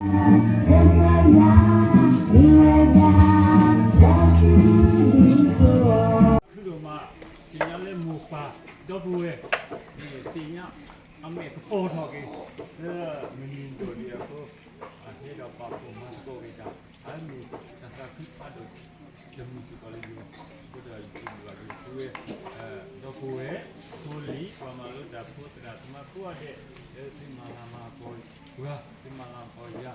ခုဒိၣ်မး, သ့ၣ်ညါလၢမိၢ်ပၢ် ဒီပုၢ်ဝဲၢ် သ့ၣ်ညါ အမဲာ်ကပီၤထီၣ်က့ၤ လၢမုၢ်နံၤဒိၣ်ဒံးအဃိ, အဟဲဒီးပာ်ဖှိၣ်မၤသကိးက့ၤတၢ် အမ့ၢ်တၢ်သးခုဖးဒိၣ် တမုာ်စ့ၢ်ကီးလၢယဂီၢ်, အဃိဒီးယစံးဘျုးဘၣ်က့ၤသုဝဲ ဒီပုၢ်ဝဲၢ် ဖိလံၤ ပှၤမၤလိတၢ်ဖိသရၣ်သမါကိးဂၤဒဲး လၢသုမၤလၤမၤကပီၤပှၤ သုမၤလၤမၤကပီၤယၤ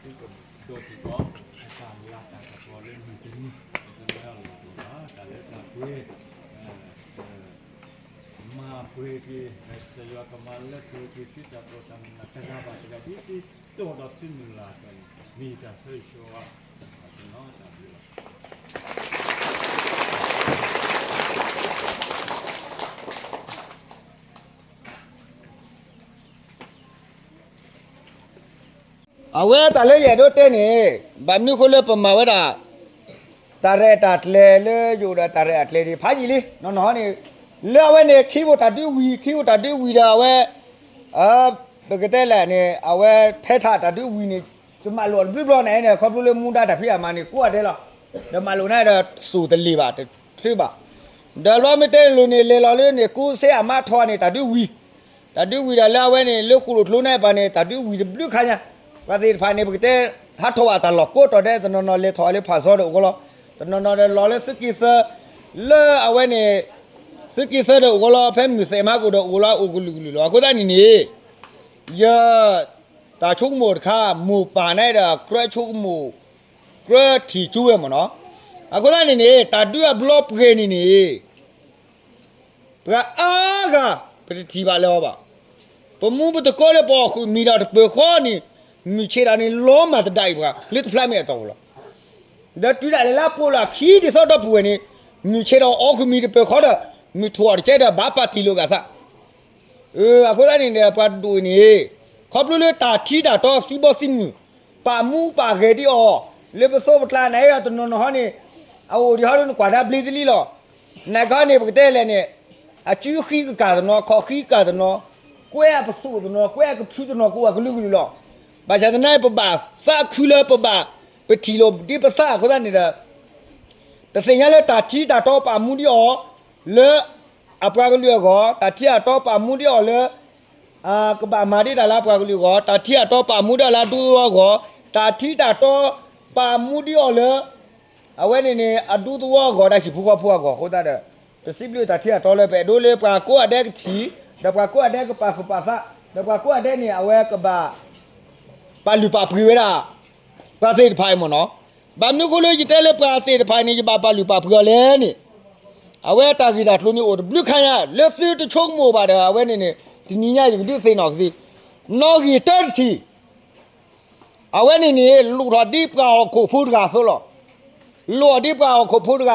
ဒီးသုကဒိးစ့ၢ်ကီး အတၢ်လၤတၢ်ကပီၤလၢမုၢ်တနံၤ ပတမ့ၢ်အလီၢ်တအိၣ်ဘၣ် တၢ်လၢတၢ်ပှဲၤ မၤပှဲၤက့ၤ ကစၢ်ယွၤကမၤလၢပှဲၤက့ၤသုတၢ်တိာ်တၢ်မုၢ်လၢ် တဂၤဘၣ်တဂၤ ဒ်သိးတီၢ်ဒီးသုမုၢ်လၢ်အသိးန့ၣ် မ့ၢ်တၢ်ဆၢဂ့ၤဆၢဝါ ပှၤတနီၤတၢ်ဘျုးလီၤ. အဝဲတၢ်လၢယအဲၣ်ဒိးတဲန့ၣ် ဘၣ်မနုၤအဃိလၢပမၤဝဲဒၣ် တၢ်ရဲၣ်တၢ်ကျဲၤလၢယအိၣ်ဒီးတၢ်ရဲၣ်တၢ်ကျဲၤဒံး ဖးယံာ်လံ နီၢ်နီၢ်ဟီန့ၣ် လၢအဝဲန့ၣ် ခံဘိၣ်တၢ်ဒုးဝံၤ ခံဘိၣ်တၢ်ဒုးဝံၤဒီးအဝဲ ပကတဲလဲၣ်န့ၣ် အဝဲဖဲထးတၢ်ဒုးဝံၤန့ၣ် ယမၤလိာ်အီၤတဘျုးဘျီန့ၣ် ခီဖျိလၢမူဒါတၢ်ဖံးတၢ်မၤန့ၣ် ကိးဂၤဒဲးလီၤ. ဒီးမၤလိာ်န့ၣ်ဒီး စိၢ်တလ့ၢ်ဘၣ် တချုးဘၣ်. ဒီးဘျီမ့ၢ်တဲလိၤန့ၣ် လဲၤလီၤလၢန့ၣ် ကူစ့အမါထီန့ၣ် တၢ်ဒုးဝံၤ တၢ်ဒုးဝံၤဒီးလၢအဝဲန့ၣ် လၢဃိၣ်လိၣ်ကျိန့ၣ်ပၤန့ၣ် တၢ်ဒုးဝံၤတဘျုးခါညါ, ပှၤသ့ၣ်တဖၣ်န့ၣ် ပကတဲ ဟးထီၣ်ဘၣ်တၢ်လီၢ်ကိးတီၤဒဲး တနီၤနီၤလဲၤထီၣ်လၢဖၣ်စီဒီးအိၣ်ဂီၢ်လီၤ. တနီၤနီၤဒီးလီၤလၢသုးက့သၢ လၢအဝဲန့ၣ် သုးက့သၢဒီးအိၣ်ဂီၢ်လီၤ ဖဲမုၢ်သဲးမါကအိၣ်ဒီးအိၣ်လီၤ အိၣ်ကလုာ်ကလုာ်လီၤ. အဃိသတးန့ၣ်န့ၣ် ယ တၢ်ဆိကမိၣ်တခါ မိၢ်ပၢ်န့ၣ်ဒီး ကြၢးဆိကမိၣ် ကြၢးထံၣ်ကၠိဝဲမ့ၢ်နီၤ. အဃိသတးန့ၣ်န့ၣ် တၢ်ဒုးအဘျီပှဲၤန့ၣ်န့ၣ် ပှၤအါဂၤ ပတထံၣ်ဘၣ်လၢၤအီၤဘၣ်. ပမူပသကိးလၢပအီၣ်ဃုာ်မံၤဒီးတပၢၤဃီန့ၣ် မုၢ်ဆ့ၣ်တၢ်န့ၣ် လီၤမၢ်သဒၣ်အံၤပှၤ လၢတဖျါမ့ၢ်အတီၢ်ပူၤလီၤ. ဒီးတုၤဒၣ်လဲာ်လၢအပိာ်လီၤအခံဒ်သိးဒီပုၢ်ဝဲၢ်န့ၣ် မုၢ်ဆ့ၣ်ဒီးအီၣ်ဃုာ်မံၤတပၢၤဃီဒီး မုၢ်ထူၣ်အီၤတကဲဒီးဘၣ်ပာ်တ့ၢ်လိာ်အဂၤသး အဃိသတးန့ၣ်ဒီး ပှၤဒိၣ်အံၤန့ၣ် ခီဖျိလၢတၢ်ထံတၢ်တီသံဘီသံမုၢ် ပာ်မူပာ်ဂဲၤဒံးအီၤ လၢပသိးပကျါန့ၣ်ဒီးတနီၤနီၤဟီန့ၣ် အအိၣ်ဒံးဟီဒ်နကွၢ်ဒၣ်ဘျ့တလံလီၤ. နကဟီန့ၣ် ပကတဲလဲၣ်န့ၣ် အစုဃံကကၢ်တနီၤ ခီၣ်ဃံကကၢ်တနီၤ ကွဲအပသူၣ်တနီၤ ကွဲအကဖုတနီၤ ကအိၣ်အကလုာ်ကလုာ်လီၤ. ဘၣ်ဆၣ်သနာ်က့ ပဘၣ်သးခုလၢပဘၣ် ပထံၣ်လိာ်ဒ်ပသးအဃိသတးန့ၣ်ဒီး ပသ့ၣ်ညါလၢတၢ်ထံတၢ်တီပာ်မူဒံးအီၤ လၢအပှၤကလုာ်အဂီၢ်, တၢ်ထံတၢ်တီပာ်မူဒံးအီၤလၢ ကဘၣ်မၤဒံးတၢ်လၢအပှၤကလုာ်အဂီၢ်, တၢ်ထံတၢ်တီပာ်မူဒံးအီၤလၢအဒူသဝီအဂီၢ်, တၢ်ထံတၢ်တီပာ်မူဒံးအီၤလၢ အဝဲန့ၣ်န့ၣ် အဒူသဝီအဂီၢ် ဒီးဟံၣ်ဖိဃီဖိအဂီၢ်အဃိသတးဒီး ပစံးဘျုးတၢ်ထံတၢ်တီလၢပအဲၣ်ဒိးလၢပှၤကိးဂၤဒဲးကထံၣ်, ဒီးပှၤကိးဂၤဒဲးကပာ်သူၣ်ပာ်သး, ဒီးပှၤကိးဂၤဒဲးန့ၣ် အဝဲကဘၣ် ပာ်လုၢ်ပာ်ပှ့ၤဝဲဒၣ် ပှၤသ့ၣ်တဖၣ်အံၤမ့ၢ်နီၤ. ဘၣ်မနုၤအဃိလၢယတဲလၢပှၤသ့ၣ်တဖၣ်န့ၣ် ယဘၣ်ပာ်လုၢ်ပာ်ပှ့ၤအီၤလဲၣ်န့ၣ်, အဝဲတၢ်ဂ့ၢ်တၢ်ကျိၤန့ၣ်အိၣ်တဘျုးခါညါ လၢသုတဆိကမိၣ်ဘၣ်ဒီး အဝဲန့ၣ်န့ၣ် တနံၤညါယကဒုးသ့ၣ်နီၣ်ကသ့, နီၣ်ဂံၢ်တၢတထံၣ် အဝဲန့ၣ်န့ၣ် လိၣ်ထီၣ်ဒ်ပှၤဟီၣ်ခိၣ်ဖိတဂၤအသိးလီၤ. လိၣ်ထီၣ်ဒ်ပှၤဟီၣ်ခိၣ်ဖိတဂၤအသိးလီၤ. ဘၣ်မနုၤအဃိ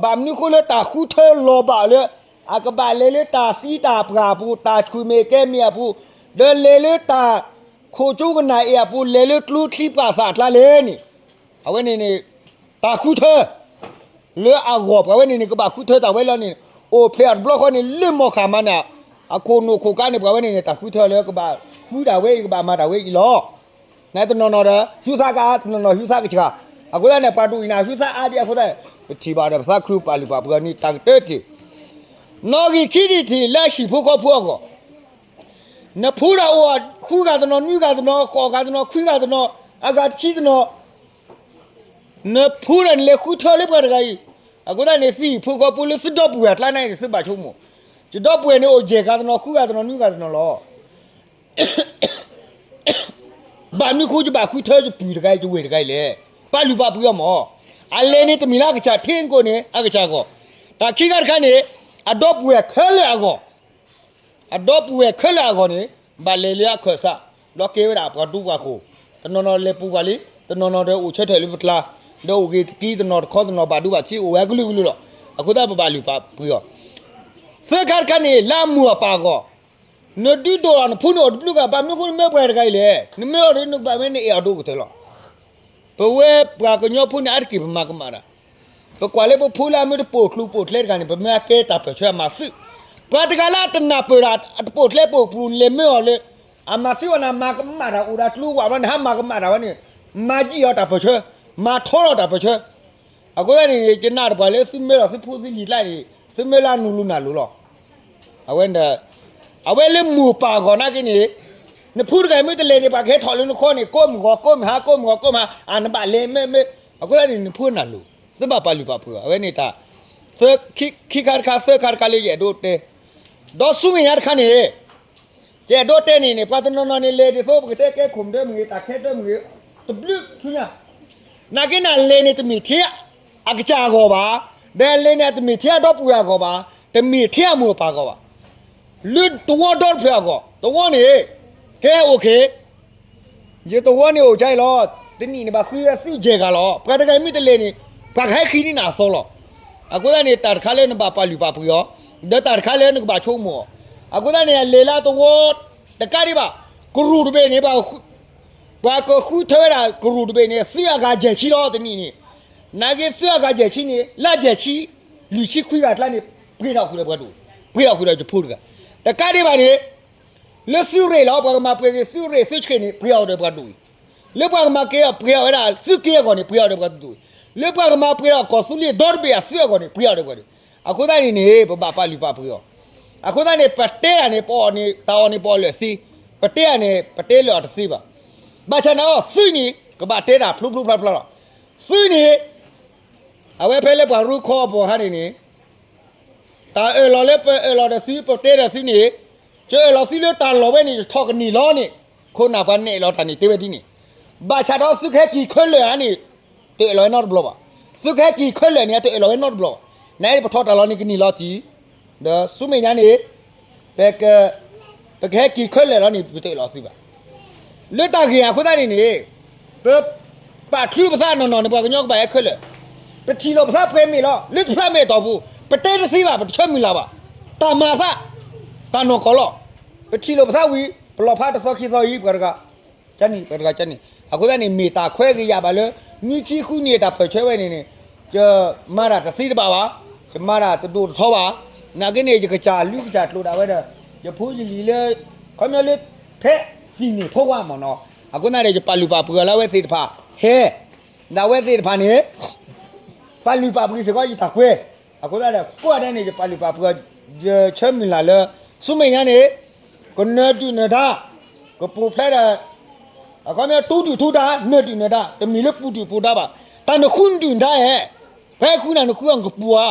လၢတၢ်ဃုထၢလီၤဘၣ်လၢ အကဘၣ်လဲၤလၢတၢ်သံတၢ်ပှၢ်အပူၤ, တၢ်ဆူၣ်မဲာ်ကဲမဲာ်အပူၤ, ဒီးလဲၤလၢတၢ်ခိၣ်ကၠိကနၣ်အ့ၣ်အပူၤ, လဲၤလၢကျိချံပှာ်သၣ်အကျါလဲၣ်န့ၣ်, အဝဲန့ၣ်န့ၣ် တၢ်ဃုထၢ လၢအဂီၢ် ပှၤဝဲန့ၣ်န့ၣ် ကဘၣ်ဃုထၢတၢ်ဝဲလီၤန့ၣ်, အိၣ်ဖျဲၣ်အီၤတဘျီဃီန့ၣ် လၢမီၢ်ဃၣ်မၤန့ၣ် အခိၣ်နူာ်ခိၣ်ကါန့ၣ် ပှၤဝဲန့ၣ်န့ၣ် တၢ်ဃုထၢလၢကဘၣ်ဃုဒၣ်ဝဲအံၤ ကဘၣ်မၤတၢ်ဝဲအံၤလီၤ. နတနီၤနီၤဒီး ဟုသးကအါ တနီၤနီၤဟုသးကဆှၤ, အဃိသတးန့ၣ် ပှၤဒိၣ်အံၤန့ၣ် ဟုသးအါဒံးအဃိသတး ပထံၣ်ဘၣ်ဒီးပသးခုပာ်လုၢ်ပာ်ပှ့ၤအီၤန့ၣ် တၢ်ကတၢၢ်တ့ၢ် နီၣ်ဂံၢ်ခံဒံးထံၣ်လၢအဟံၣ်ဖိဃီဖိအဂီၢ်, နဖိဒီးအိၣ်ဃုဂၤတနီၤ နွံဂၤတနီၤ ဃိးဂၤတနီၤ ခွံဂၤတနီၤ အဂၤတဆံတနီၤ နဖိဒီးနလဲၤဃုထၢလၢပှၤတဂၤအံၤ, အဃိသတးန့ၣ် သုဟံၣ်ဖိဃီဖိလၢသုဒီပုၢ်ဝဲၢ်အကျါန့ၣ် သုဘၣ်ဆိကမိၣ်, ယဒီပုၢ်ဝဲၢ်န့ၣ်အိၣ်ယဲၢ်ဂၤတနီၤ ဃုဂၤတနီၤ နွံဂၤတနီၤလီၤ. ဘၣ်မနုၤဃိယဘၣ်ဃုထၢယပုၢ်တဂၤအံၤ ယဝဲၢ်တဂၤအံၤလဲၣ်. ပာ်လုၢ်ပာ်ပှ့ၤအီၤမး, အလဲၤန့ၣ်တမ့ၢ်လၢအကစၢ်ထံကီၢ်န့ၣ် အကစၢ်အဂီၢ်, တၢ်ခံခါတခါန့ၣ် အဒီပုၢ်ဝဲၢ်ခဲလၢာ်အဂီၢ် အဒီပုၢ်ဝဲၢ်ခဲလၢာ်အဂီၢ်န့ၣ် ဘၣ်လဲၤလၢအခၢၣ်စး, ဒီးကဲဝဲဒၣ်ပှၤဒူပှၤယိၤ, တနီၤနီၤလဲၤပူၤပှၤလံ, တနီၤနီၤဒီးအိၣ်ဆၢထၢၣ်လၢပကျါ, ဒီးအိၣ်ဂ့ၤတကံ တနီၤတခီတနီၤဘၣ်ဒိဘၣ်ထံး အိၣ်ဝဲအကလုာ်ကလုာ်လီၤ. အဃိသတးပဘၣ်လုၢ်ပာ်ပှ့ၤအီၤ. သၢခါတခါန့ၣ် လၢအမိၢ်အပၢ်အဂီၢ်, နဒုးဒိၣ်အီၤနဖိန့ၣ်အိၣ်တဘျုးဂၤ ဘၣ်မနုၤအဃိနမၢပှၤတဂၤအံၤလဲၣ်. နမၢအီၤဒီးနကဘၣ်မ့ၢ်နအဲၣ်အီၤဒိၣ်ကတၢၢ်လီၤ. ပဝဲပှၤကညီဖိန့ၣ် အါတက့ၢ်ပမၤကမၣ်တၢ်, ပကွၢ်လၢပဖိလၢအမ့ၢ်တပိာ်ကျူပိာ်ကျဲတဂၤန့ၣ် ပမၢအကဲတၢ်ပၢၢ်ဆၢအမၤသုး, ပှၤတဂၤလၢအတနၢ်ပၢၢ်တၢ် အတပိာ်ကျဲပိာ်ကျူလဲၤမၢအီၤလၢ အမၤသံဝဲန့ၣ် မၤကမၣ်တၢ်အိၣ်ဒီးကျိဝဲဘျီန့ၣ် ဟးမၤကမၣ်တၢ်ဝဲန့ၣ် မၤယံာ်အီၤတၢ်ပၢၢ်ဆၢ, မၤထီထီၣ်တၢ်ပၢၢ်ဆၢ. အဃိသတးန့ၣ် ယနာ်တပှၤလၢသုမၢလီၤသုဖိသုလံၤကျါန့ၣ် သုမၢလၢနူၤလူၤနၢ်လူၤလီၤ. အဝဲ အဝဲလၢမိၢ်ပၢ်အဂီၢ်နာ်က့န့ၣ် နဖိတဂၤမ့ၢ်တလဲၤန့ၣ် ပှၤကဟဲထီၣ်လၢနဃီန့ၣ် ကိးမုၢ်ဂီၤ ကိးမုၢ်ဟါ ကိးမုၢ်ဂီၤ ကိးမုၢ်ဟါ အ နဘၣ်လဲၤမ့ၢ်မ့ၢ်. အဃိသတးန့ၣ် နဖိနၢ်လူၤ သုဘၣ်ပာ်လုၢ်ပာ်ပှ့ၤအီၤ အဝဲန့ၣ်တၢ် ခံခါတခါ သၢခါတခါလၢယအဲၣ်ဒိးတဲ ဒီးဆူမဲာ်ညါတခါန့ၣ် ယအဲၣ်ဒိးတဲန့ၣ်န့ၣ် ပှၤတနီၤနီၤန့ၣ် လဲၤဒ်သိးပကတဲကဲခိၣ်မုၢ်ဒၢမ့ၢ်ဂ့ၤ တၢ်ခဲဒၢမ့ၢ်ဂ့ၤ တဘျုးဆူညါ နာ်က့န့ၣ် အလဲၤန့ၣ် တမ့ၢ်ထဲအကစၢ်အဂီၢ်ဘၣ်, ဒီးအလဲၤန့ၣ်အတမ့ၢ်ထဲအဒီပုၢ်ဝဲၢ်အဂီၢ်ဘၣ်, တမ့ၢ်ထဲအမိၢ်အပၢ်အဂီၢ်ဘၣ်, လၢသဝီဒီတဖျၢၣ်အဂီၢ်, သဝီန့ၣ် ကဲအိၣ်ခ့ ယသဝီန့ၣ်အိၣ်ကါအံၤလီၤ, တနံၣ်န့ၣ်ဘၣ်ဃုဝဲသုစဲၤဂၤလီၤ. ပှၤတဂၤမ့ၢ်တလဲၤန့ၣ် ပှၤကဟဲဃ့န့ၢ်နၤအသီလီၤ. အဃိသတးန့ၣ် တၢ်တခါလၢနဘၣ်ပာ်လုၢ်ပာ်ပှ့ၤအီၤ, ဒီးတၢ်တခါလၢနကဘၣ်ဆိကမိၣ်အီၤ, အဃိသတးန့ၣ် အလဲၤလၢသဝီတကးဒံးဘၣ်, ကရူၢ်တဘ့ၣ်န့ၣ် ပှၤကဃုထၢဝဲဒၣ်ကရူၢ်တဘ့ၣ်န့ၣ် သုအဂၤယဲၢ်ဆံလီၤ တနံၣ်န့ၣ်, နာ်က့သုအဂၤယဲၢ်ဆံန့ၣ် လၢယဲၢ်ဆံ လွံၢ်ဆံခွံဂၤအကျါန့ၣ် ပှ့ၤထီၣ်ဃုာ်ဒီးပှၤဒိၣ်အံၤ, ပှ့ၤထီၣ်ဃုာ်ဒီးယဖိတဂၤ, တကးဒံးဘၣ်န့ၣ် လၢသုရ့ၣ်လီၤ ပှၤကမၤပှဲၤက့ၤသုရ့ၣ်သုဆံးန့ၣ် ပှ့ၤအီၤဒီးပှၤဒိၣ်အံၤ, လၢပှၤကမၤက့ၤအီၤပှ့ၤအီၤဝဲဒၣ် သုက့အဂီၢ်န့ၣ် ပှ့ၤအီၤဒီးပှၤဒိၣ်အံၤ, လၢပှၤကမၤပှဲၤဒီးကီၢ်သူလ့ၤဒီတဘ့ၣ်အသုအဂီၢ်န့ၣ် ပှ့ၤအီၤဒီးပှၤဒိၣ်အံၤ, အဃိသတးန့ၣ်န့ၣ် ပဘၣ်ပာ်လုၢ်ပာ်ပှ့ၤအီၤ, အဃိသတးန့ၣ် ပတဲတၢ်န့ၣ် ပအီၣ်န့ၣ် တၢ်အီၣ်န့ၣ် ပအီၣ်လၢာ်သ့, ပတဲတၢ်န့ၣ် ပတဲလၢာ်အီၤတသ့ဘၣ်, ဘၣ်ဆၣ်န့ၣ်အီၤ သုန့ၣ် ကဘၣ်တဲတၢ်ဖျိဖျိဖျါဖျါလီၤ, သုန့ၣ် အဝဲဖဲလၢပှၤရူခီအပူၤခါန့ၣ်န့ၣ် တၢ်အၢၣ်လီၤလၢပအၢၣ်လီၤဒီးသု ပတဲဒီးသုန့ၣ်, ယအၢၣ်လီၤသုလၢတၢ်လီၢ်ဝဲန့ၣ် ယထီၣ်ကန့ၢ်လီၤန့ၣ်, ခိၣ်နၢ်ပှၤနဲၣ်လီၤတၢ်န့ၣ် တဲဝဲဒ်န့ၣ်, ဘၣ်ဆၣ်ဒီးသုကဟဲက့ၤခဲလၢာ်ဧါန့ၣ်, တအၢၣ်လီၤဝဲနီတဘျီဘၣ်, သုကဟဲက့ၤခဲလၢာ်န့ၣ် တအၢၣ်လီၤဝဲနီတဘျီဘၣ်, နပထီၣ်တၢ်လီၢ်န့ၣ်ကန့ၢ်လီၤတံၢ်, ဒီးဆူမဲာ်ညါန့ၣ် ပက ပကဟဲက့ၤခဲလၢာ်လီၤန့ၣ် ပတအၢၣ်လီၤသုဘၣ်, လၢတၢ်ဂ့ၢ်အဃိသတးန့ၣ်န့ၣ်, ပ ပာ်ချုးပသးနီၢ်နီၢ်န့ၣ် ပှၤကညီကဘၣ်ဟဲခဲလၢာ်, ပထံၣ်လိာ်ပသးပှဲၤမ့ၢ်လီၤ လၢတဖျါမဲာ်တီၢ်ပူၤ, ပတဲတသ့ဘၣ် ပတဆၢမုၢ်လၢ်ဘၣ်, တၢ်မၤသး တၢ်နီၢ်ကီၢ်လီၤ, ပထံၣ်လိာ်ပသးဝံၤ ပလီၤဖးတသီခံသီအံၤ ပှၤတဂၤ ကန့ၣ် ပှၤတဂၤကန့ၣ်, အဃိသတးန့ၣ် မ့ၢ်တၢ်ခွဲးဂ့ၤယာ်ဘၣ်လၢ နွံဆံဃုနံၣ်အတၢ်ပၢၢ်ဆၢဝဲန့ၣ်န့ၣ်, ယမၤတၢ်တသ့တဘၣ်ဘၣ်, ယမၤတၢ်တဒိၣ်တထီဘၣ်, နာ်က့န့ၣ် ယကစၢ်လူၤကစၢ်ကျိၤဒၣ်ဝဲဒီး ယဖိယလံၤလၢ ခီပညီလၢ ဖဲသ့ၣ်န့ၣ်ဖိဝါမ့ၢ်နီၤ, အဃိသတးန့ၣ် ယပာ်လုၢ်ပာ်ပှ့ၤအီၤလၢအဝဲသ့ၣ်တဖၣ် ဟဲ ဒီးအဝဲသ့ၣ်တဖၣ်န့ၣ် ပာ်လုၢ်ပာ်ပှ့ၤစ့ၢ်ကီးယတၢ်ကွဲ, အဃိသတးဒီး ကိးဂၤဒဲးန့ၣ် ယပာ်လုၢ်ပာ်ပှ့ၤအီၤ, ယဆၢမုၢ်လၢ်လၢ ဆူမဲာ်ညါန့ၣ် ကနၢၤဒုၣ်နၢၤဒါ, ကပူၤဖျဲးဒီး အခီပညီ ထူဒုၣ်ထူဒါ, နၢၤဒုၣ်နၢၤဒါ, တမ့ၢ်လၢပူၤဒုၣ်ပူၤဒါဘၣ်, တၢ်နဃုဒုၣ်နဒါဧါ, ဖဲဃုနၤနဃုအီၤနကပူၤဧါ,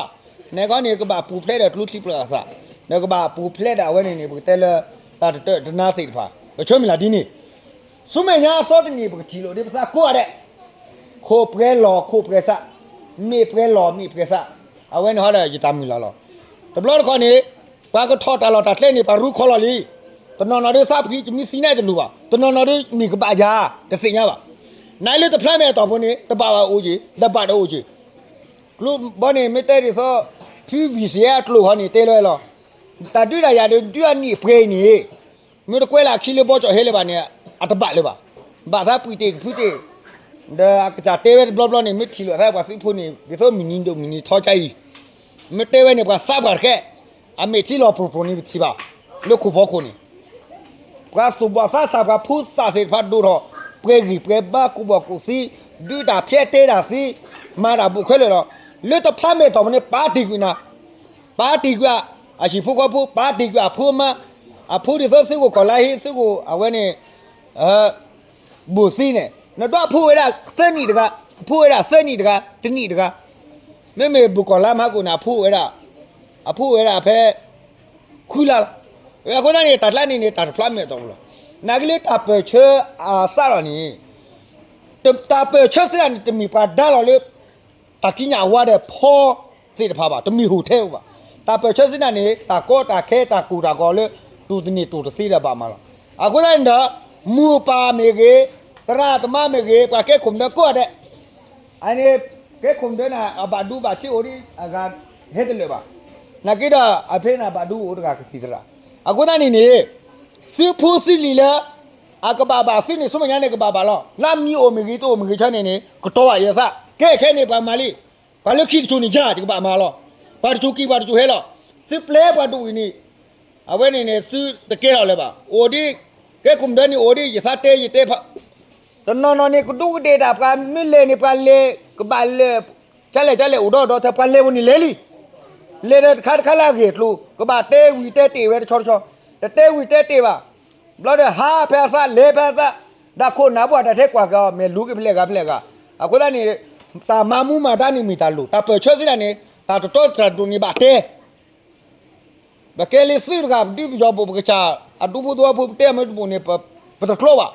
နကီန့ၣ် ကဘၣ်ပူၤဖျဲးဒီးကျိချံပျၢ်သး, နကဘၣ်ပူၤဖျဲးဒီးအဝဲန့ၣ်န့ၣ် ပကတဲလၢ တၢ်တတၢၢ်တနါသ့ၣ်တဖၣ် ကဆၢမုၢ်လၢ်ဒ်န့ၣ်, ဆူမဲာ်ညါအသီတနံၤ ပကထံၣ်လိာ်ဒ်ပသးကိးဂၤဒဲး, ခိၣ်ပှဲၤလီၢ်ခိၣ်ပှဲၤသး, မ့ၢ်ပှဲၤလီၢ်မ့ၢ်ပှဲၤသး, အဝဲန့ၣ်ဟီဒီးယတၢ်မုၢ်လၢ်လီၤ. တဘျီတခီၣ်န့ၣ် ပှၤကထီၣ်တၢ်လီၢ်တၢ်ကျဲန့ၣ် ပှၤရူခီလီၤလံ. တနီၤနီၤဒ်သးဖှံ တမ့ၢ်သံန့ၣ်တလိၣ်ဘၣ်, တနီၤနီၤဒ်မ့ၢ်ကဘၣ်ယၤ တသ့ၣ်ညါဘၣ်. နလၢတဖျါမဲာ်အတီၢ်ပူၤန့ၣ် တဘၣ်ဘၣ်အိၣ်က့ၤ, တဘၣ်ဒီးအိၣ်က့ၤ. ကျိဘီန့ၣ် မ့ၢ်တဲဒ်သိး ထူဝံၣ်စံးအကျိာ်ဃီန့ၣ် တဲလီၤလီၤ. တၢ်ဒုးတၢ်ယၤဒုးဒုးအနံၣ်အပှဲၤအံၤန့ၣ် မ့ၢ်တကွဲးလၢအခံလၢဘီကၠီၣ်ဟဲလၢၤဘၣ်န့ၣ် အတဘၣ်လၢၤဘၣ်. ဘၣ်သးပှံာ်တ့ၢ်ကဖုတ့ၢ်, ဒီးအကစၢ်တဲဝဲတဘျီဘျီန့ၣ် မ့ၢ်ထံၣ်လိာ်သးပှၤသုးဖိန့ၣ် ဒ်သိးမုၢ်နံၤဒိၣ်မုၢ်နံၤထီကါအံၤ, မ့ၢ်တဲဝဲန့ၣ် ပှၤသးပှၢ်တဃဲ, အမဲာ်ထံလီၤပြိၢ်ပြိၢ်န့ၣ် ပထံၣ်ဘၣ်, လၢခိၣ်ဖီခိၣ်န့ၣ် ပှၤသူၣ်ဘီၣ်သးစၢ် ပှၤဖိသၣ်သ့ၣ်တဖၣ်ဒိၣ်ထီၣ်, ပှဲၤဂံၢ်ပှဲၤဘါ ကူၣ်ဘီၣ်ကူၣ်သ့, ဒုးတၢ်ဖျဲးတဲတၢ်သ့, မၤတၢ်ဘူးခဲလၢာ်လီၤ. လၢတဖျါမဲာ်တီၢ်ပူၤန့ၣ် ပာ်တ့ၢ်ကွံာ်နၤ, ပာ်တ့ၢ်ကွံာ်အဟံၣ်ဖိဃီဖိ, ပာ်တ့ၢ်ကွံာ်အဖိအမါ, အဖိဒ်သိးသုးခိၣ်ကီၢ်လါဟ့ သုးခိၣ်အဝဲန့ၣ် ဘူးသ့န့ၣ် နဒွးဖိဝဲဒၣ်သၢနံၣ်တဂၤ, ဖိဝဲဒၣ်သၢနံၣ်တဂၤ, တနံၣ်တဂၤ, မ့မ့ၢ်ဘူးကီၢ်လါမဟါကိၣ်န့ၣ် အဖိဝဲဒၣ်, အဖိဝဲဒၣ်ဖဲ ခွံလါလီၤ. အဃိသတးန့ၣ် တၢ်ကျါန့ၣ်န့ၣ် တၢ်တဖျါမဲာ်တီၢ်ပူၤလီၤ. နာ်က့လၢတၢ်ပၢၢ်ဆၢအစးလီၤန့ၣ်, တၢ်ပၢၢ်ဆၢစ့ၢ်ကီးန့ၣ် တမ့ၢ်ပှၤဒါလီၤလၢ တၢ်ကံးညာ်ဝါဒီးဖီသ့ၣ်တဖၣ်ဘၣ်, တမ့ၢ်ဟိၣ်ထဲဘၣ်. တၢ်ပၢၢ်ဆၢစ့ၢ်ကီးန့ၣ် တၢ်ကီတၢ်ခဲတၢ်ကိၢ်တၢ်ဂီၤလၢ တူၢ်တန့ၢ်တူၢ်တသ့ဒီးဘၣ်မၤလီၤ. အဃိသတးန့ၣ်ဒီး မိၢ်ပၢ်မ့ၢ်ဂ့ၤ, သရၣ်သမါမ့ၢ်ဂ့ၤ, ပှၤကဲခိၣ်မုၢ်ဒၢကိးဂၤဒဲး အန့ၣ် ကဲခိၣ်မုၢ်ဒၢန့ၣ် အဘၣ်ဒူဘၣ်ထံးအိၣ်ဒ်အဂၤဟဲတလၢာ်ဘၣ်. နာ်က့ဒီး အဖဲန့ၣ်ဘၣ်ဒူအိၣ်တဂၤကသံၣ်သရၣ်. အဃိသတးန့ၣ်န့ၣ် သုဖိသုလံၤလၢ အကဘၣ်ဘၣ်သုန့ၣ် ဆူမဲာ်ညါန့ၣ်ကဘၣ်ဘၣ်လီၤ. လၢမံၤအိၣ်မ့ၢ်ဂ့ၤ တအိၣ်မ့ၢ်ဂ့ၤဆၢန့ၣ်န့ၣ် ကတီၤဘၣ်ယဲသး. ကဲခဲန့ၣ် ပှၤမၤလံ. ပှၤလၢခံတစိၤန့ၣ်ယၤ ယကဘၣ်မၤလီၤ. ပှၤတစိၤက့ၤ ပှၤတစိၤဟဲလီၤ. သုပျဲပှၤဒိၣ်အံၤန့ၣ် အဝဲန့ၣ်န့ၣ် သုတကဲထီၣ်လၢၤဘၣ်. အိၣ်ဒ် ကဲ ကိးမုၢ်ဒဲးန့ၣ်အိၣ်ဒ် ယသးတဲယတဲဖး, တနီၤနီၤန့ၣ် ကဒူးကဒ့ၣ်တၢ် ပှၤမ့ၢ်လဲၤန့ၣ် ပှၤလဲၤကဘၣ်လဲၤ, ကလဲၣ်ကလဲၣ်အိၣ်ဒီးဒီးထၢ ပှၤလဲၤဝဲန့ၣ်လဲၤလံ, လဲၤဒီးတခါတခါလၢအဂ့ၢ်အကျိၤ ကဘၣ်တဲဝံၤတဲတ့ၢ်ဝဲတဆီတဆီ, တတဲဝံၤတဲတ့ၢ်ဘၣ်, ဘျီဒီးဟးဖဲအသးလဲၤဖဲအသး, ဒီးခိၣ်နၢ်ဘၣ်တၢ်ထဲကွၢ်က့ၤအီၤ မ့ၢ်လူၤက့ၤဖဲလဲၣ်ဂၤဖဲလဲၣ်ဂၤ, အဃိသတးန့ၣ် တၢ်မၤမူမၤဒါန့ၣ်မ့ၢ်တၢ်လိၣ်, တၢ်ပၢၢ်ဆၢသ့ၣ်တဖၣ်န့ၣ် တၢ်တတီတတြၢ်ဒိၣ်န့ၣ်ဘၣ်တဲ ပကဲလၢသုးတဂၤ ပဒုးပယီၤဘိၣ် ပကစၢ်အဒူဖိသဝီဖိ ပတဲမ့ၢ်တဘိၣ်န့ၣ် ပတကျိဘၣ်,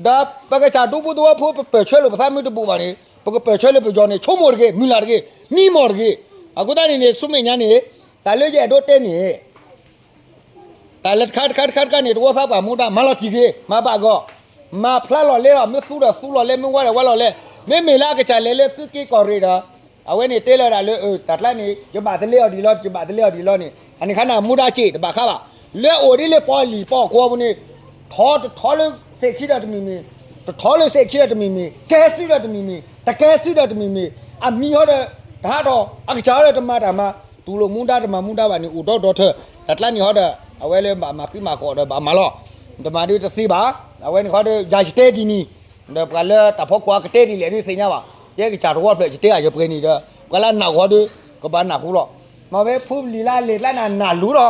ဒီးပကစၢ်ဒူဖိသဝီဖိ ပပၢၢ်ဆၢလိာ်ပသးမ့ၢ်တဘိၣ်ဘၣ်န့ၣ် ပကပၢၢ်ဆၢလၢပယီၤန့ၣ် ဆိကမိၣ်တဂ့ၤ မုၢ်လၢ်တဂ့ၤ မံမီၢ်တဂ့ၤ, အဃိသတးန့ၣ်န့ၣ် ဆူမဲာ်ညါန့ၣ် တၢ်လၢယအဲၣ်ဒိးတဲန့ၣ် တၢ်လၢတခါတခါတခါတခါန့ၣ် တဝီသးပှၢ်မူဒါ မၤလီၤတံၢ်ဂ့ၤ မၤဘၣ်ဂီၢ်, မၤဖျါလီၤလဲလီၤ မ့ၢ်သူဒီးသူလီၤလဲ မ့ၢ်ဝါဒီးဝါလီၤလဲ, မ့မ့ၢ်လၢအကစၢ်လဲၤလၢသုးက့ကီၢ်ရ့ၣ်ဒီး အဝဲန့ၣ်တဲလီၤဒၣ်လၢ တၢ်ကျါန့ၣ် ယဘၣ်တလဲအီၤဒ်လီၤ ယဘၣ်တလဲအီၤဒ်လီၤန့ၣ် အန့ၣ်ခါန့ၣ် မူဒါစ့ၢ်တဘၣ်ဃးဘၣ်, လၢအအိၣ်ဒ်လၢပီၣ်လံၣ်ပီၣ်ကွီၢ်ပူၤန့ၣ် ထီတထီလၢစဲးခံဒီးတမံၤမံၤ, တထီလၢစဲးခံဒီးတမံၤမံၤ, ကဲသုးဒီးတမံၤမံၤ, တကဲသုးဒီးတမံၤမံၤ, အမံၤဟီဒီး တဟးထီၣ် အကစၢ်ဟီဒီးတမၤတၢ်မၤ, တူၢ်လိာ်မူဒါတမၤမူဒါဘၣ်န့ၣ် အိၣ်ဒီဒီထၢ, တၢ်ကျါန့ၣ်ဟီဒီး အဝဲလၢဘၣ်မၤဃံမၤဃီးဒီးဘၣ်မၤလီၤ, တမၤဒ်တသ့ဘၣ်, အဝဲန့ၣ်ခီဒီး ယၤယတဲဒ်န့ၣ်, ဒီးပှၤလၢတၢ်ဖီခိၣ်အကတဲဒ်လဲၣ်ဒ်သ့ၣ်ညါဘၣ်, ယဲကစၢ်တဝီဖျၢၣ် ယတဲအယပှဲၤန့ၣ်ဒီး ပှၤလၢနာ်ဂီၤဒီး ကဘၣ်နၢ်ဟူလီၤ, မ့ၢ်ဝဲဖုပလံၤလၢအလဲၤကျါန့ၣ် နၢ်လူၤလီၤ,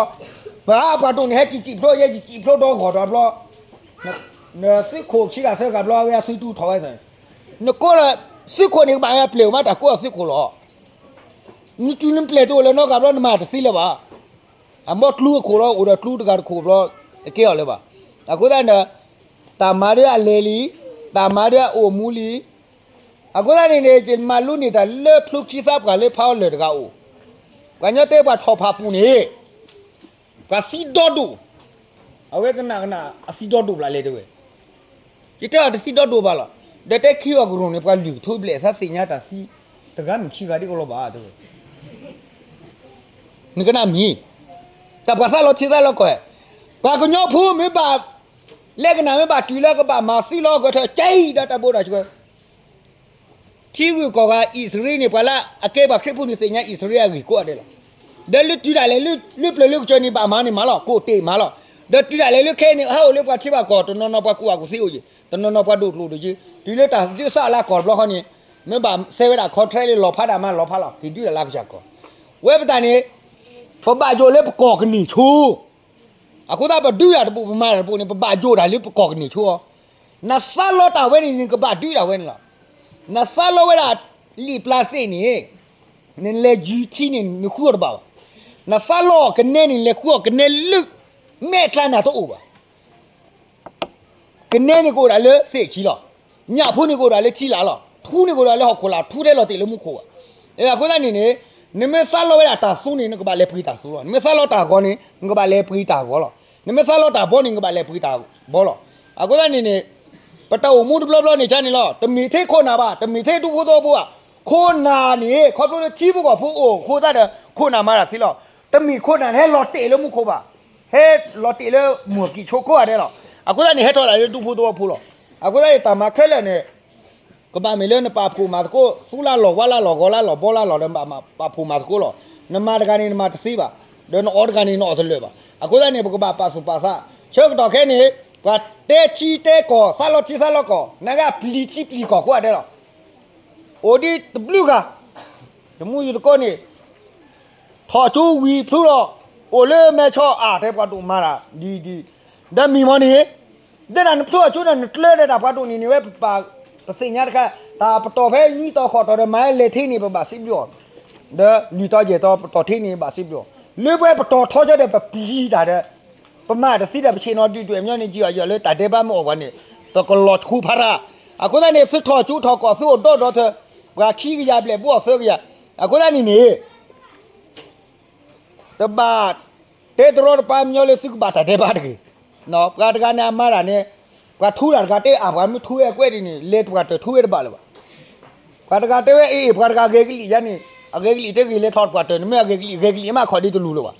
ပှၤပှၤဒိၣ်န့ၣ် ဟဲကံၣ်ကံၣ်ဖျိ ယဲယကံၣ်ဖျိဒီဂီၢ်ဒီးဘျီ နသုးခိၣ်ခံဂၤသၢဂၤဘျီ အဝဲအသုးတူၢ်ထီၣ်ဝဲ, နကိးလၢ သုးခိၣ်န့ၣ် ကဘၣ်ဝဲပျဲၢ်မး တၢ်ကိးအသုးခိၣ်လီၤ, နတုၤနပျဲၢ်တအိၣ်လၢၤနီတဂၤဘျီ နမၤတသ့လၢၤဘၣ်, အဘီကျူအခိၣ်လီၤ အိၣ်ဒီးကျူတဂၤတခိၣ်ဘျီ တကဲအီၤလၢၤဘၣ်, အဃိသတးန့ၣ် တၢ်မၤဒ်အလဲၤလံ, တၢ်မၤဒ်အအိၣ်မူလံ, အဃိသတးန့ၣ်န့ၣ် ယမၤလိန့ၢ်တၢ်လၢဖျိခံသးပှၢ်လၢဖးအီၤလၢာ်တဂၤအိၣ်, ပှၤကညီတဲပှၤထီၣ်ဖးပူၤန့ၣ် ပှၤသံဒီဒိၣ်, အဝဲကနၣ်ကနၣ် အသံဒီဒိၣ်ဘၣ်လဲၣ်တဲဝဲ, ယတဲအီၤတသံဒီဒိၣ်ဘၣ်လီၤ, ဒီးတဲခံဂီၤကရိၣ်န့ၣ် ပှၤလုၢ်ကထိဘျဲၣ်သးသ့ၣ်ညါတၢ်သံ, တဂၤမ့ၢ်ခံဂၤဒ်အိၣ်လီၤဘၣ်တဲဝဲ, နကနၣ်မံၤ, တၢ်ပှၤသးလီထံသးလီကီၢ်, ပှၤကညီဖိမ့ၢ်ဘၣ်, လဲၤကနၣ်မ့ၢ်ဘၣ်တုၤလၢကဘၣ်မၤသံလီၤကထၢကဲအံၤဒီးတၢ်ဘိးတၢ်စှၤ ထံဂုၤကီၢ်ဂၤ အံၣ်စရ့လးန့ၣ် ပှၤလၢအကဲပှၤခရံာ်ဖိန့ၣ် သ့ၣ်ညါအံၣ်စရ့လးအဂ့ၢ်ကိးဂၤဒဲးလီၤ. ဒီးလၢတုၤဒၣ်လဲာ်လၢပျၢၤလၢကစၢၢ်န့ၣ် ဘၣ်မၤန့ၣ်မၤလီၤ, ကိးတ့ၢ်မၤလီၤ. ဒီးတုၤဒၣ်လဲာ်လၢခဲအံၤန့ၣ် ဟဲအိၣ်လၢပှၤထံပှၤကီၢ် တနီၤနီၤပှၤကူၣ်ဘၣ်ကူၣ်သ့အိၣ်ယံၤ, တနီၤနီၤပှၤဒိၣ်ကျိၣ်ဒိၣ်စ့, တုၤလၢတၢ်ဒုးစၢ်လၢကီၢ်တဘျီဃီန့ၣ်, မ့ၢ်ဘၣ်စဲဝဲဒၣ် contract လၢလီၤဖးဒၣ်မၤလီၤဖးလီၤ က့ၤဒုးဒၣ်လၢကစၢ်ကီၢ်. ဝဲပတၢ်န့ၣ် ပဘၣ်ယိၣ်လၢပကီၢ်ကန့ၢ်ဆိ အဃိသတးပဒုးတၢ်တဘိး ပမၤတၢ်တဘိးန့ၣ် ပဘၣ်ယိၣ်တၢ်လၢပကီၢ်ကန့ၢ်ဆိအီၤ, နသးလီတၢ်ဝဲန့ၣ် နကဘၣ်ဒုးတၢ်ဝဲန့ၣ်လီၤ. နသးလီဝဲဒၣ်လံာ်ပျၢ်သ့ၣ်န့ၣ်, နလဲၤယုၢ်ထံန့ၣ် နဃုအီၤတဘၣ်ဘၣ်. နသးလီအီၤကနဲန့ၣ် နလဲၤဃုအီၤကနဲလၢ မဲာ်ကျါနၤတအိၣ်ဘၣ်. ကနဲန့ၣ်ကအိၣ်ဒၣ်လၢသ့ၣ်ခံလီၤ. ညၣ်ဖိန့ၣ်ကအိၣ်ဒၣ်လၢထံလာ်လီၤ. ထူန့ၣ်ကအိၣ်ဒၣ်လၢဟီၣ်ခိၣ်လာ်, ထူထဲလီၤတ့ၢ်လၢမူခိၣ်ဘၣ်. အဃိသတးန့ၣ်န့ၣ်, နမ့ၢ်သးလီဝဲဒၣ်တၢ်သူန့ၣ် နကဘၣ်လဲၤပှ့ၤတၢ်သူလီၤ. နမ့ၢ်သးလီတၢ်ဂီၤန့ၣ် နကဘၣ်လဲၤပှ့ၤတၢ်ဂီၤလီၤ. နမ့ၢ်သးလီတၢ်ဘီန့ၣ် နကဘၣ်လဲၤပှ့ၤတၢ်ဘီလီၤ. အဃိသတးန့ၣ်န့ၣ်, ပတၢ်အိၣ်မူတဘျီဘျီန့ၣ် ကန့ၣ်လီၤ. တမ့ၢ်ထဲခိၣ်နၢ်ဘၣ်, တမ့ၢ်ထဲဒူဖိသဝီဖိဘၣ်. ခိၣ်နၢ်န့ၣ် ခီဖျိလၢထံဖိကီၢ်ဖိအိၣ်အဃိသတးဒီး ခိၣ်နၢ်မၤတၢ်သ့လီၤ. တမ့ၢ်ခိၣ်နၢ်ဟဲလီၤတ့ၢ်လၢမူခိၣ်ဘၣ်. ဟဲလီၤတ့ၢ်လၢမူၢ်ကံၣ်ဆိကိးဂၤဒဲးလီၤ. အဃိသတးန့ၣ် ဟဲထီၣ်ဒၣ်လၢဒူဖိသဝီဖိလီၤ. အဃိသတးန့ၣ် တၢ်မၤခဲလၢာ်န့ၣ် ကဘၣ်မ့ၢ်လၢနပာ်ဖှိၣ်မၤသကိး, သူလၢလီၢ်ဝါလၢလီၢ်ဂီၤလၢလီၢ်ဘီလၢလီၢ်ဒီး ပာ်ဖှိၣ်မၤသကိးလီၤ. နမၤတဂၤန့ၣ် နမၤတသ့ဘၣ်, ဒီးနအီၣ်တဂၤန့ၣ် နအီၣ်တလၢာ်ဘၣ်. အဃိသတးန့ၣ် ပကဘၣ်ပာ်သူၣ်ပာ်သး, ဆၢကတီၢ်ခဲအံၤန့ၣ် ပှၤတဲထံတဲကီၢ် သးလီထံသးလီကီၢ်, နကပျံၤထံပျံၤကီၢ်ကိးဂၤဒဲးလီၤ. အိၣ်ဒ်တဘျုးဂၤ, တမူယူၤတကိးန့ၣ် ထီၣ်ကၠိဝံၤဖျိလီၤ, အိၣ်လၢမဲဆီအါတဲပှၤဒိၣ်မၤတၢ်ဒ်ဒ်, ဒီးမံၤမီၤန့ၣ်, ဒ်နဖျိအကၠိဒီးနကျၢဒီးတၢ်ပှၤဒိၣ်န့ၣ်န့ၣ်ဝဲပပာ်, ပသ့ၣ်ညါတခါ, တၢ်ပတီၢ်ဖဲနွံတီၤဃိးတီၤဒီးမၤဝဲလဲၤထံန့ၣ် ပဘၣ်စံးဘျုးအီၤ, ဒီးလွံၢ်တီၤယဲၢ်တီၤပတီၢ်ထံန့ၣ် ဘၣ်စံးဘျုးအီၤ, လၢပဝဲပတီၢ်ထီကၠိဒီးပပျံၤတၢ်ဒီး ပမၤတသ့ဒီးပဆ့ၣ်နီၤဒုၣ်ဒွဲၣ်မညီန့ၣ် ကံၣ်အီၤယီၤလၢတၢ်ဒဲးဘးမ့ၢ်အီၣ်ပှၤန့ၣ်, ပကလီၤဆူဖးရၣ်, အဃိသတးန့ၣ် သုထီၣ်ကၠိထီၣ်ကီၢ် သုအိၣ်ဒီဒီထၢ, ပှၤခံကယၤဘျဲၣ်ဘိအီၤသၢကယၤ, အဃိသတးန့ၣ်န့ၣ် တဘၣ်တဲတရီတပါညီလၢသုကဘၣ်တၢ်ဒဲးဘးတဂ့ၤ. ပှၤတဂၤန့ၣ်အမၤတၢ်န့ၣ်, ပှၤထူတၢ်တဂၤတဲအါ ပှၤမ့ၢ်ထူဝဲအကွဲးဒ်န့ၣ် လဲၤတပှၤတၢၢ်ထူဝဲတဘၣ်လၢၤဘၣ်. ပှၤတဂၤတဲဝဲအ့ၣ် ပှၤတဂၤဂဲၤကလံၣ်ယါန့ၣ်, အဂဲၤကလံၣ်တဲဂ့ၤလဲၤထီၣ်တပှၤတၢၢ် နမ့ၢ်အဂဲၤကလံၣ် ဂဲၤကလံၣ်မးခီၣ်ဒ်တလူၤလၢၤဘၣ်.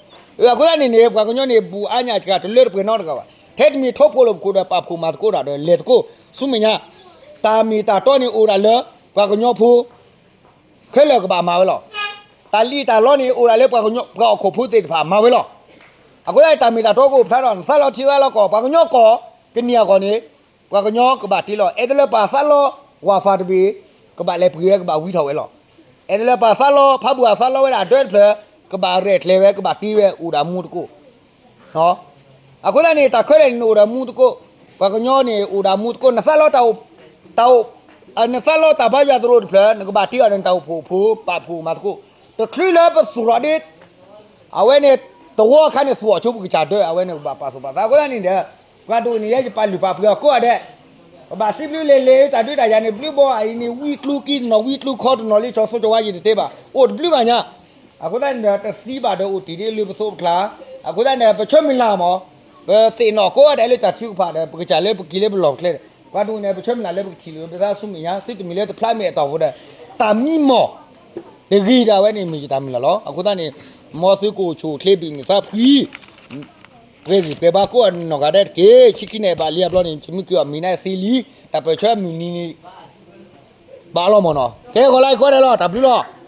အဃိသတးန့ၣ်န့ၣ် ပှၤကညီန့ၣ် ဘူးအါညၣ်စှၤတလၢတပှဲၤနီတဂၤဘၣ်. ထဲတမံၤထိၣ်ဖိလီၤပခိၣ်ဒီးပာ်ဖှိၣ်မၤသကိးတၢ်ဒီးလဲၤသကိး ဆူမဲာ်ညါ, တၢ်မ့ၢ်တၢ်တီန့ၣ်အိၣ်ဒၣ်လၢ ပှၤကညီဖိ ခဲလၢာ်ကဘၣ်မၤဝဲလီၤ. တၢ်လံၣ်တၢ်လီန့ၣ် အိၣ်ဒၣ်လၢပှၤကညီ ပှၤဟီၣ်ခိၣ်ဖိသ့ၣ်တဖၣ်မၤဝဲလီၤ. အဃိသတးန့ၣ် တၢ်မ့ၢ်တၢ်တီကအိၣ်ဖျါထီၣ် နသးလီထံသးလီကီၢ် ပှၤကညီကီၢ် ကန့ၢ်အဂီၢ်န့ၣ် ပှၤကညီကဘၣ်တ့လီၤ. အဲၣ်ဒိးလၢပှၤသးလီ ဝါဖးတဘ့ၣ် ကဘၣ်လဲၤပှ့ၤဝဲ ကဘၣ်ဝံထီၣ်ဝဲလီၤ. အဲၣ်ဒိးလၢပှၤသးလီ ဖးဘူၣ်အသးလီဝဲဒၣ်ဒၢတဖျၢၣ် ကဘၣ်ရဲၣ်ကျဲၤဝဲ ကဘၣ်တ့ဝဲ အိၣ်ဒီးမူသကိး အဃိသတးန့ၣ် တၢ်ခဲလၢာ်န့ၣ် နအိၣ်ဒီးမူသကိး, ပှၤကညီန့ၣ် အိၣ်ဒီးမူသကိး, နသးလီတၢ်အိၣ်, တၢ်အိၣ်, နသးလီတၢ်ဘါယွၤသရိာ်တဖျၢၣ် နကဘၣ်တ့အီၤဒီးနတၢ်အိၣ်ဖှိၣ်အိၣ်ဖိ ပာ်ဖှိၣ်မၤသကိး, တချုးလၢပသူၣ်ထီၣ်ဒ့ အဝဲန့ၣ် သဝီအခါန့ၣ် သူၣ်ထီၣ်ဆိပကစၢ်ဒၢ အဝဲန့ၣ်ကဘၣ်ပာ်သူၣ်ပာ်သး အဃိသတးန့ၣ်ဒီး ပှၤဒိၣ်န့ၣ် ယဲယပာ်လုၢ်ပာ်ပှ့ၤအီၤကိးဂၤဒဲး, ပဘၣ်စံးဘျုးလဲၤလဲၤတၢ်ဒုးတၢ်ယၤန့ၣ် ဘျုးဘီအအံၤန့ၣ် ဝံကျူကံတနီၤ ဝံကျူခီတနီၤလံ ကၠီၤသိကၠီၤဝါယံၤတတဲဘၣ် အိၣ်တဘျုးဂၤညါ, အဃိသတးန့ၣ်ဒီး တသံဘၣ်ဒီးအိၣ်တ့ၢ်ဒ်လၢပသိးပကျါ, အဃိသတးန့ၣ် ပဆၢမုၢ်လၢ်မး, ပသ့ၣ်နီၣ်ကိးဂၤဒဲးလၢတၢ်ထုကဖၣ်ဒီး ပကစၢ်လၢပက့ၤလၢပလီၢ်ပကျဲဒီး ပှၤဒိၣ်န့ၣ် ပဆၢမုၢ်လၢ်လၢပကထံၣ်လိာ်ပသးဆူမဲာ်ညါ သုတမ့ၢ်လၢတဖျါမဲာ်အတီၢ်ဖိဒီး တၢ်မံမီၢ် တဂ့ၤဒၣ်ဝဲန့ၣ် မ့ၢ်ယတၢ်မုၢ်လၢ်လီၤ. အဃိသတးန့ၣ် မ်သုကအိၣ်ဆူၣ်အိၣ်ချ့ဘံၣ်မုာ်သးဖှံ ပှဲၤဂံၢ်ပှဲၤဘါကိးဂၤနီၢ်ဂၤဒဲးတက့ၢ်. ဆံခံနံၣ်ဘၣ်လံအဘျီန့ၣ် ယမ့ၢ်က့ၤအီၤမံၤနါသ့လံ, တၢ်ပၢၢ်ဆၢမုၢ်နံၤန့ၣ် ဘၣ်လီၤမၢ်နီၤ. ကဲ ဂီၤလၢအံၤကိးဂၤဒဲးလီၤ. တၢ်ဘျုးလီၤ.